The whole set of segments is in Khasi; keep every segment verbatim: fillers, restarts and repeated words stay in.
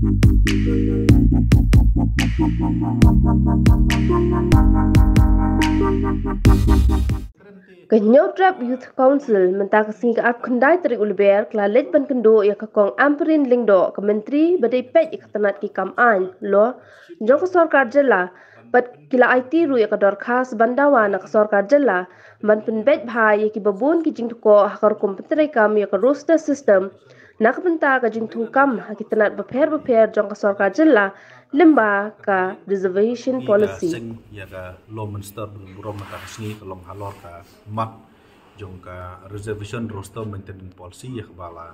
Ka Hynñiewtrep Youth Council mynta ka sngi ka arphew khyndai tarik u Lber ka la leit ban kynduh ïa ka Kong Ampareen Lyngdoh, ka Myntri ba dei peit ïa ka tnat ki kam aiñ law jong ka sorkar jylla, bad ki la aiti ruh ïa ka dorkhas ban dawa na ka sorkar jylla ban pynbeit bha ïa kiba bun ki jingthoh ha ka rukom pyntreikam ïa ka roster system na ka bynta ka jingthungkam ha ki tnat bapher bapher jong ka sorkar jylla lyngba ka reservation policy. Seng ïa ka Law Minister ba don burom mynta ka sngi ka long halor ka mat jong ka reservation roster maintenance policy ïa kaba la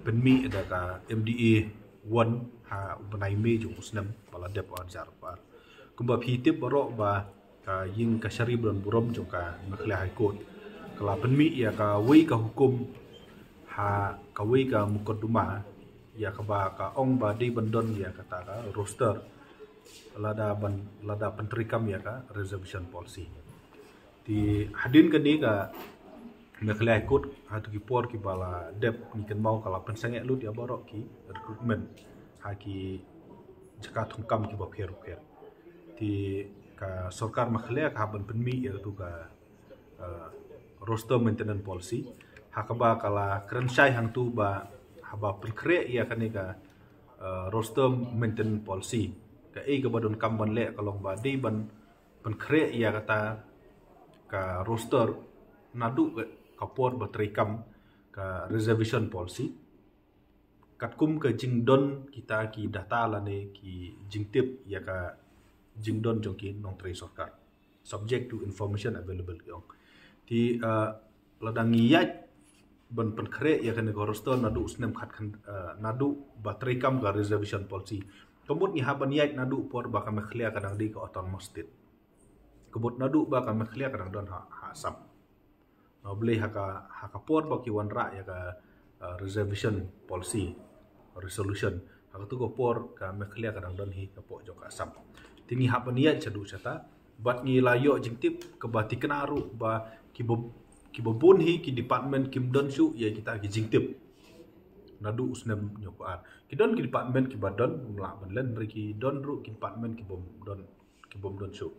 pynmih da ka M D A one ha u bnai Mei jong u snem ba la dep, ar hajar arphew ar. Kumba phi tip baroh ba ka ïing kashari ba don burom jong ka Meghalaya High Court ka la pynmih ïa kawei ka hukum ha kawei ka mukotduma ïa kaba ka ong ba dei ban don ïa kata ka roster lada ban, lada pyntreikam ïa ka reservation policy. Te hadien kane ka Meghalaya High Court, ha tu ki por kiba la dep, ngi kynmaw ka la pynsangeh lut ïa baroh ki recruitment ha ki jaka thungkam kiba pher bapher. Te ka sorkar Meghalaya ka hap ban pynmih ïa tu ka, eh, roster maintenance policy ha kaba ka la kren shai hangtu ba haba pynkhreh ïa kane ka, eh, roster maintenance policy, kaei kaba donkam ban leh ka long ba dei ban pynkhreh ïa kata ka roster naduh ka por ba treikam ka reservation policy, katkum ka jingdon kita ki data lane ki jingtip ïa ka jingdon jong ki nongtrei sorkar, subject to information available, ki ong. Te, eh, lada ngi ïaid ban pynkhreh ïa kane ka roster naduh u snem khat khan, eh, naduh ba treikam ka reservation policy, ka mut ngi hap ban ïaid naduh por ba ka Meghalaya ka dang dei ka autonomous state. Ka mut naduh ba ka Meghalaya ka dang don ha, ha Assam. Na U Blei ha ka, ha ka por ba ki wanrah ïa ka, eh, reservation policy resolution, ha katu ka por ka Meghalaya ka dang don hi ka pok jong ka Assam. Te ngi hap ban ïaid shaduh shata bad ngi la ïoh jingtip kaba thikna ruh ba kiba, kiba bun hi ki department kim don shuh ïa kita ki jingtip naduh u snem hynñiewphew ar. Ki don ki department kiba don, ym lah ban len, hynrei ki don ruh ki department kibym don, kibym don shuh.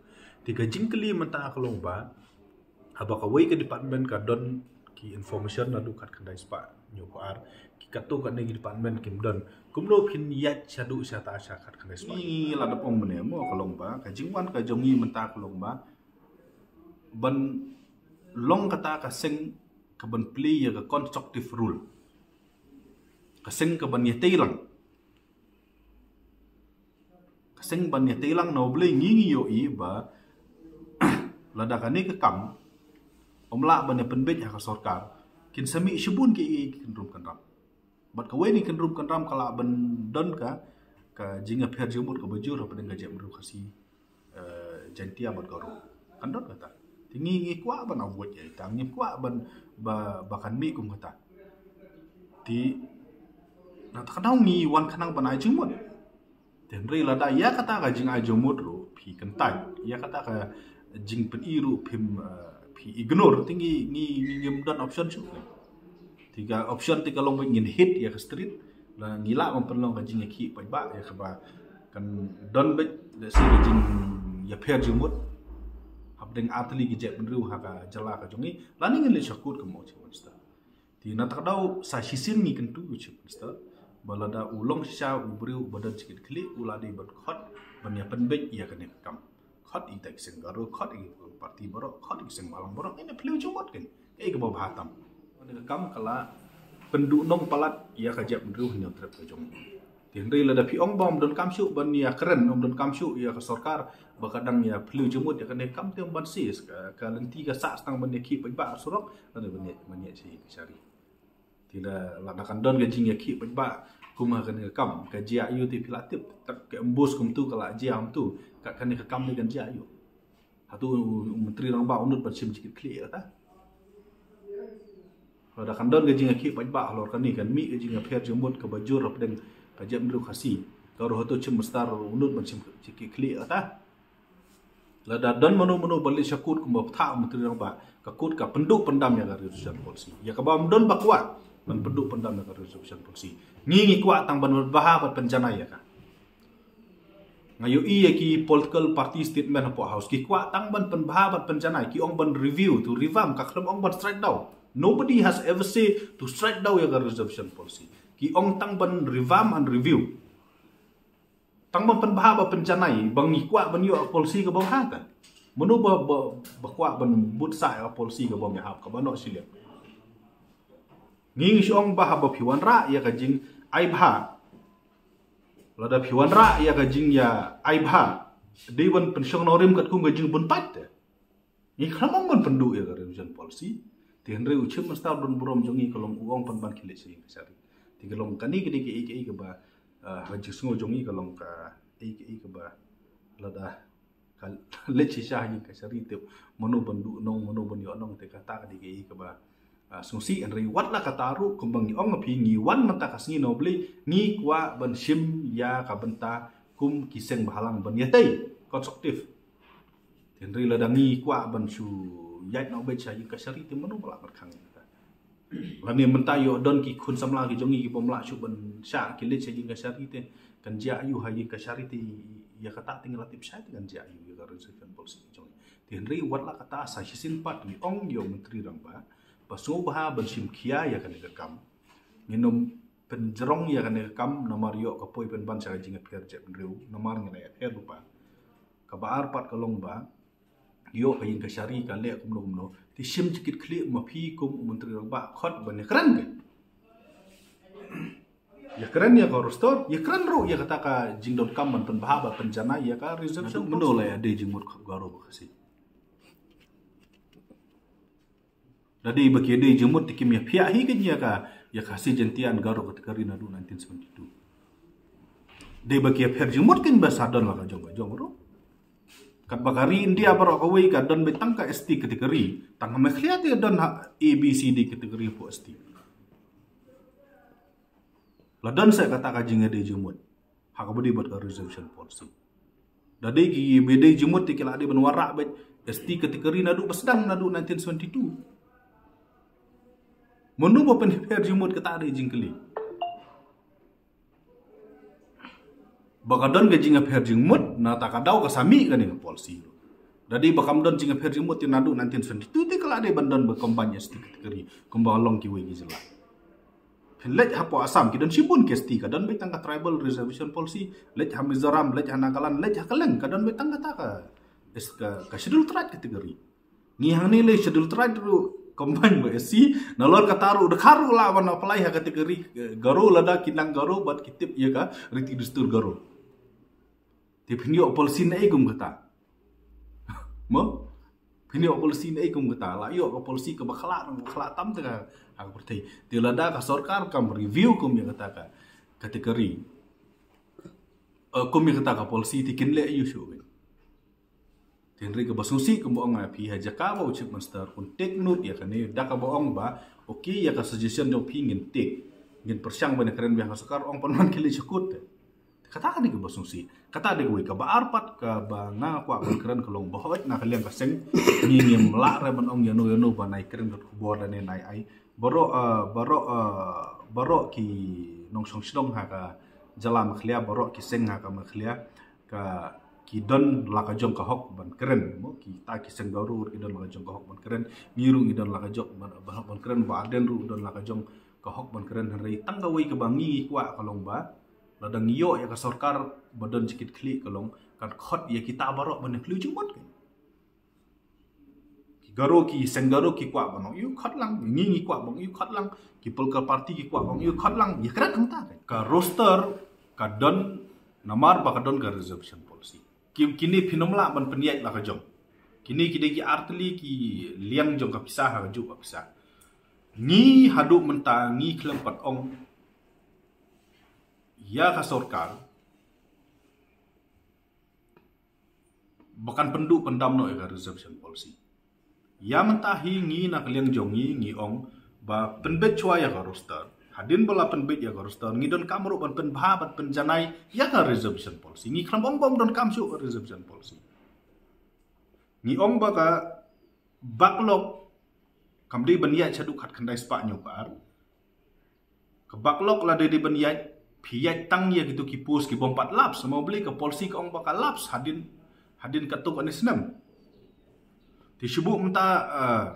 Te ka jingkylli mynta ka long ba haba kawei ka department ka don ki information naduh khat khyndai spah hynñiewphew ar, ki katto katne ki department kim don, kumno phin ïaid shaduh shata sha khat khyndai spah? Ngi la dep ong mynne mo ka long ba ka jingwan ka jong ngi mynta ka long ba ban long kata ka seng ka ban plie ïa ka constructive role, ka seng ka ban ïatei lang, ka seng ban ïatei lang. Na U Blei ngi, ngi ïohi ba lada kane ka kam ym lah ban ïa pynbeit ha ka sorkar, kin sa mih shibun ki, ki kynrum kynram. Bad kawei na ki kynrum kynram ka lah ban don ka, ka jingïapher jingmut kaba jur hapdeng ka jaitbynriew Khasi, eh, Jaintia bad Garo. Kan don kata. Te ngi, ngi kwah ban avoid ïa ita, ngi kwah ban ba, ba kan mih kum kata. Te na kata ka daw ngi wan khnang ban ai jingmut. Te hynrei lada ïa kata ka jingai jingmut ruh phi kyntait, ïa kata ka jingpyni ruh phim, eh, phi ignore, te ngi, ngi, ngi ngim don option shuh. Te ka option te ka long ba ngin hit ïa ka street, la ngi lah ban pynlong ka jingïakhih paidbah ïa kaba kan don beit, let's say, ka jingïapher jingmut hapdeng artylli ki jaitbynriew ha ka jylla ka jong ngi, lane ngin leit sha kut, kumno Chief Minister. Te na kata ka daw sa shisien ngi kyntu, Chief Minister, ba lada u long shisha u briew ba don jingkitkhlieh, u la dei ban khot ban ïa pynbeit ïa kane ka kam. Khot ïa kita ki seng Garo, khot ïa ki party baroh, khot ïa ki seng balang baroh, ngin ïa phylliew jingmut, kan kaei kaba bha tam. Kane ka kam ka la pynduhnong palat ïa ka jaitbynriew Hynñiewtrep ka jong ngi. Te hynrei lada phi ong ba ym donkam shuh ban ïa kren, ym donkam shuh ïa ka sorkar ba ka dang ïa phylliew jingmut ïa kane ka kam, te ym ban shisha ka, ka lynti ka sah tang ban ïakhih paidbah ha surok, lane ban ïa, ban ïa shi kashari. Te la, lada kan don ka jingïakhih paidbah kum ha kane ka kam, ka jia aiu te phi la tip, tak ka ambush kumtu ka la jia kumtu, ka, kane ka kam ne kan jia aiu? Hato u, u Myntri Rangbah un nud ban shim jingkitkhlieh ïa kata? Lada kan don ka jingïakhih paidbah halor kane, kan mih ka jingïapher jingmut kaba jur hapdeng ka jaitbynriew Khasi, ka ruh hato Chief Minister un nud ban shim jingkitkhlieh ïa kata? Lada don mano mano ba leit sha kut kumba bthah u Myntri Rangbah, ka kut ka pynduh pyndam ïa ka reservation policy. Ïa kaba ym don ba kwah, Ban pynduh pyndam ïa ka reservation policy. Ngi ngi kwah tang ban pynbha bad pynjanai ïa ka. Nga ïohi ïa ki political party statement hapoh House, ki kwah tang ban pynbha bad pynjanai, ki ong ban review, to revamp, ka khlem ong ban strike down. Nobody has ever say to strike down ïa ka reservation policy. Ki ong tang ban revamp and review. Tang ban pynbha bad pynjanai, ba ngi kwah ban ïoh policy kaba bha te. Mano ba, ba, ba kwah ban bud sah ïa policy kaba ym ïahap, kaba noh shiliang. Ngi ngi shu ong ba haba phi wanrah ïa ka jingai bha, lada phi wanrah ïa ka jingïa ai bha, dei ban pynshong nongrim katkum ka jingbun pat te. Ngi khlem ong ban pynduh ïa ka reservation policy. Te hynrei u Chief Minister don burom jong ngi ka long u ong pynban khie leit sha ïing ka shari. Te ka long kane ka dei kaei kaei kaba, ah, ha jingsngew jong ngi ka long kaei kaei kaba lada ka leit shisha ha ïing ka shari te mano ban duh nong, mano ban ïoh nong, te kata ka dei kaei kaba, ah, sngewsih. Hynrei wat la kata ruh kumba ngi ong ha phi, ngi wan mynta ka sngi na U Blei, ngi kwah ban shim ïa ka bynta kum ki seng bhalang ban ïatei, constructive. Hynrei lada ngi kwah ban shu ïaid noh beit sha ïing ka shari te mano ba lah ban khang ïa kata. Lane mynta ïoh don ki khun samla ki jong ngi ki bym lah shuh ban shah, ki leit sha ïing ka shari te kan jia aiu ha ïing ka shari te, ïa kata te ngi la tip shai te kan jia aiu ïa ka reservation policy ki jong ngi. Te hynrei wat la kata sa shisien pat ngi ong ïa u Myntri Rangbah ba sngewbha ban shim khia ïa kane ka kam. Ngin ym pynjrong ïa kane ka kam namar ïoh ka poi pynban sha ka jingïapher jaitbynriew namar ngin ïapher lypa. Kaba ar pat ka long ba ïoh ka ïing ka shari ka leh kumno kumno. Te shim jingkitkhlieh ma phi kum u Myntri Rangbah khot ban ïakren ka. Ïakren ïa ka roster, ïakren ruh ïa kata ka jingdonkam ban pynbha bad pynjanai ïa ka reservation. Naduh mynno la ïadei jingmut Garo bad Khasi? Da dei ba ki dei jingmut te kim ïaphiah hi kein ïa ka, ïa ka Khasi Jaintia and Garo category naduh nineteen seventy-two. Dei ba ki ïapher jingmut kein ba sa don la ka jong ka jong ruh. Katba ka ri India baroh kawei ka don beit tang ka S T category. Tang ka Meghalaya te don ha A B C D category hapoh S T. La don sa kata ka jingïadei jingmut ha kaba dei bad ka reservation policy. Da dei kiba dei jingmut te ki la dei ban wanrah beit S T category naduh ba sdang naduh nineteen seventy-two. Mano ba pynïapher jingmut, kata dei jingkylli. Ba ka don ka jingïapher jingmut, na kata ka daw ka sa mih kane ka policy. Da dei ba kam don jingïapher jingmut te naduh nineteen seventy-two te ka la dei ban don ba combined S T category kumba long kiwei ki jylla. Phin leit hapoh Assam ki don shibun ki S T, ka don beit tang ka tribal reservation policy. Leit ha Mizoram, leit ha Nagaland, leit ha kylleng ka don beit tang kata ka, ka, ka schedule tribe category. Ngi hangne lei schedule tribe ruh combine bad S C, nalor kata ruh da ka ruh lah ban apply ha category, eh, Garo lada ki nang Garo bad ki tip ïa ka riti dustur Garo. Te phin ïoh policy naei kum kata? Mo? Phin ïoh policy naei kum kata? La ïoh ka policy kaba khlah, kaba khlah tam te ka ha ka pyrthei. Te lada ka sorkar kam review kum ïa kata ka category, eh, kum ïa kata ka policy te kin leh aiu shuh. Te hynrei kaba sngewsih kumba ong ïa phi, ha jaka ba u Chief Minister un take note ïa kane, da kaba ong ba, okay, ïa ka suggestion jong phi ngin take, ngin pyrshang ban ïakren biang ha sorkar, ong pynban khie leit sha kut te. Kata ka dei kaba sngewsih. Kata dei kawei. Kaba ar pat kaba nga kwah ban kren ka long ba hooid na ka liang ka seng ngi ngim lah re ban ong ïano ïano ba nai kren ka khubor lane nai ai. Baroh, eh, baroh, eh, baroh ki nongshong shnong ha ka jylla Meghalaya, baroh ki seng ha ka Meghalaya, ka, ki don la ka jong ka hok ban kren, mo, kita ki seng Garo ki don la ka jong ka hok ban kren, ngi ruh ngi don la ka jong ban, ban hok ban kren, Bah Ardent ruh don la ka jong ka hok ban kren. Hynrei tang kawei kaba ngi kwah ka long ba lada ngi ïoh ïa ka sorkar ba don jingkitkhlieh ka long kan khot ïa kita baroh ban ïakhliew jingmut kein. Ki Garo, ki seng Garo ki kwah ban ong aiu khot lang, ngi ngi kwah ban ong aiu khot lang, ki political party ki kwah ban ong aiu khot lang, ïakren hangta. Ka roster ka don namar ba ka don ka reservation policy. Ki, kine phin ym lah ban pynïaid la ka jong. Kine ki dei ki artylli ki liang jong ka pisa ha kajuh ka pisa. Ngi haduh mynta ngi khlem pat ong ïa ka sorkar ba kan pynduh pyndam noh ïa ka reservation policy. Ïa mynta hi ngi na ka liang jong ngi ngi ong ba pynbeit shuwa ïa ka roster. Hadien ba la pynbeit ïa ka roster ngi donkam ruh ban pynbha ban pynjanai ïa ka reservation policy. Ngi khlem ong ba ym donkam shuh ka reservation policy. Ngi ong ba ka backlog kam dei ban ïaid shaduh khatkhyndai spah hynñiewphew ar. Backlog la dei dei ban ïaid, phi ïaid tang ïa kito ki post ki bym pat lapse. Mo, balei ka policy ka ong ba ka lapse hadien, hadien katto katne snem. Te shu buh mynta, eh,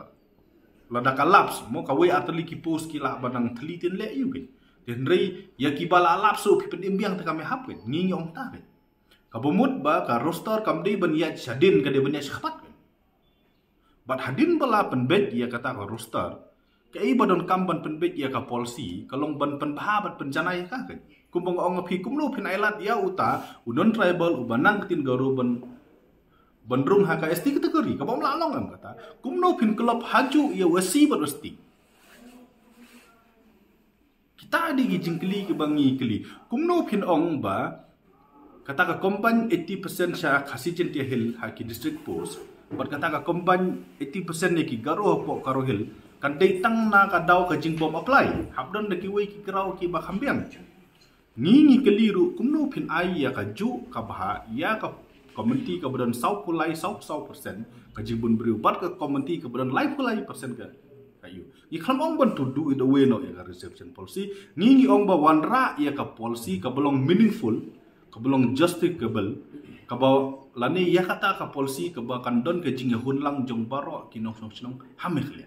lada ka lapse, mo, kawei ar tylli ki post ki lah ban nang thylli tin leh ïa u, keiñ. Te hynrei ïa kiba la lapse, phi pynim biang te kam ïahap, keiñ. Ngi ngi ong ta, keiñ. Kaba mut ba ka roster kam dei ban ïaid shadien, ka dei ban ïaid shakpat, keiñ. Bad hadien ba la pynbeit ïa kata ka roster, kaei ba donkam ban pynbeit ïa ka policy ka long ban pynbha bad pynjanai ïa ka, keiñ. Kumba nga ong ïa phi, kumno phin ailad ïa uta u non-tribal uba nang ktien Garo ban, ban rung ha ka S T category, kaba ym lah long, em, kata. Kumno phin klop hajuh ïa u S C bad u S T? Kita dei ki jingkylli kiba ngi kylli. Kumno phin ong ba kata ka combine eighty percent sha Khasi Jaintia Hills ha ki district post, bad kata ka combine eighty percent ïa ki Garo hapoh Garo Hills, kan dei tang na ka daw ka jingbym apply, hap don da kiwei ki kraw kiba kham biang. Ngi ngi kylli ruh, kumno phin ai ïa kajuh ka bha ïa ka community kaba don saw phew lai, saw phew saw percent ka jingbun briew, bad ka community kaba don lai phew lai percent ka, ka ïa u. Ngi khlem ong ban to do it away noh ïa ka reservation policy. Ngi ngi ong ba wanrah ïa ka policy kaba long meaningful, kaba long justifiable, kaba, lane ïa kata ka policy kaba kan don ka jingïahun lang jong baroh ki nongshong shnong ha Meghalaya.